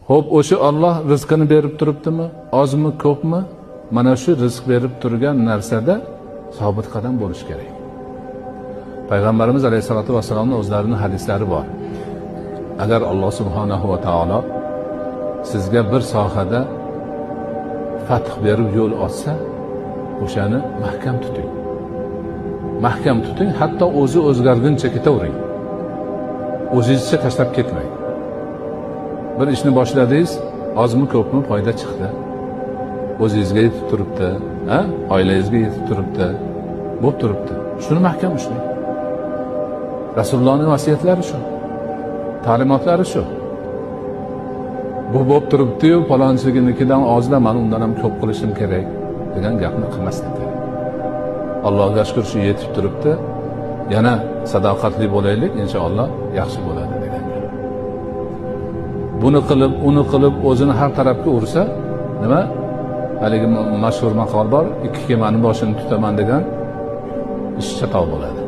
Xo'p, o'sha Alloh rizqini berib turibdimi, ozmi, ko'pmi? Mana shu rizq berib turgan narsada sobit qadam bo'lish kerak. Payg'ambarimiz alayhisolatu vassalomning o'zlarining hadislari bor. Agar Alloh subhanahu va taolo sizga bir sohada fath berib yo'l ochsa, o'shani mahkam tuting. Mahkam tuting, hatto o'zi o'zgarguncha ketavering. O'zingizcha tashlab ketmang. Bir ishni boshladingiz, ozmi ko'pmi foyda chiqdi. O'zingizga yetib turibdi, ha? Oilangizga yetib turibdi, bo'lib turibdi. Shuni mahkam ushlang. Rasulullohning vasiyatlari shu. Ta'limotlari shu. Bu bo'lib turibdi-yu, falonchinikidan ozda, men undan ham ko'p qilishim kerak degan gapni qilmaslik kerak. Allohga shukr, shu yetib turibdi. Yana sadoqatli bo'laylik, inshaalloh yaxshi bo'ladi degan gap. Buni qilib, uni qilib, o'zini har tarafga ursa, nima? Haligi mashhur maqol bor, ikki kemani boshini tutaman degan ish chatoq bo'ladi.